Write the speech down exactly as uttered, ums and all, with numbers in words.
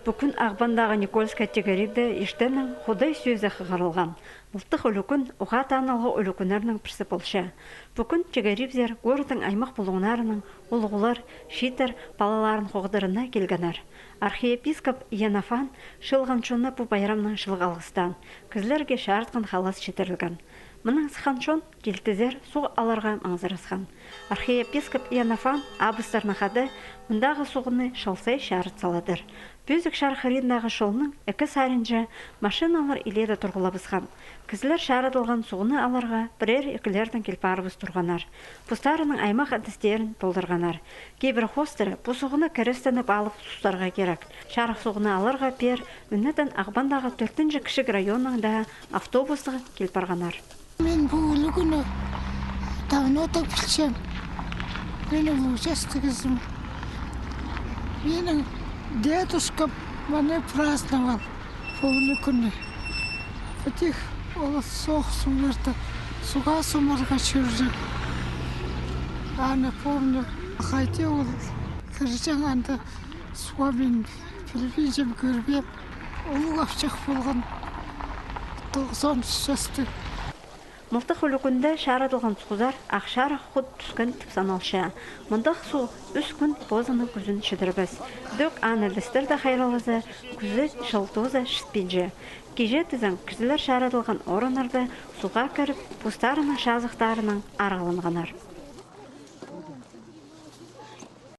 Пу кӱн Ағбандағы Никольская тигірибде иртеннең Худай сӧзі хығырылған. Мылтых ӱлӱкӱн уғаа танылығ ӱлӱкӱннернің пірсі полча. Пу кӱн тигірибзер городтың аймах пулуңнарының, улуғлар, чииттер палаларын хоғдырына килгеннер. Архиепископ Иоаннафан чыылған чонны пу пайрамнаң чылығ алғыстаан, кізілерге чарытхан халас читірілген. Мынаң сыххан чон килтізер суғ аларға маңзырасхан. Архиепископ Иоаннафан абыстарнаң хада мындағы суғны чыл сай чарыт саладыр. Пӧзік чарых хыриндағы чолның ікі саринҷа машиналар илееде турғлабысхан. Кізілер чарыдылған суғны аларға пірер-ікілердең кил парыбыс турғаннар. Постарының аймах ідістерін толдырғаннар. Кибір хоостыра пу суғны кірестеніп алып сустарға кирек. Чарых суғны аларға пеер ӧнетін Ағбандағы тӧртінҷі кічіг районнаң даа автобустығ кил парғаннар. Мин пу ӱлӱкӱнні давно да пілчем. Мин улуғ частығ кізім. Минің дедушкам мыны праздновал пу ӱлӱкӱнні. Пу тик ол соғыс суларда суға сомарға чӧрҷең. Аны помню, хайди ол кірҷең анда суға, мин пілбинчем, кӧрбеем. Улуғ апчах полған, тоғызон ӱс частығ. Мылтых ӱлӱкӱнде чарыдылған суғзар Ах Чарых хут тӱскен тіп саналча. Мындағ суғ ӱс кӱн позының кӱзін чідірбес. Ідӧк аны ілестер дее хайраллаза, кӱзі чыл тооза чітпинче. Кичее тізең, кізілер чарыдылған орыннарда суға кіріп, постарының чазахтарынаң арығланғаннар.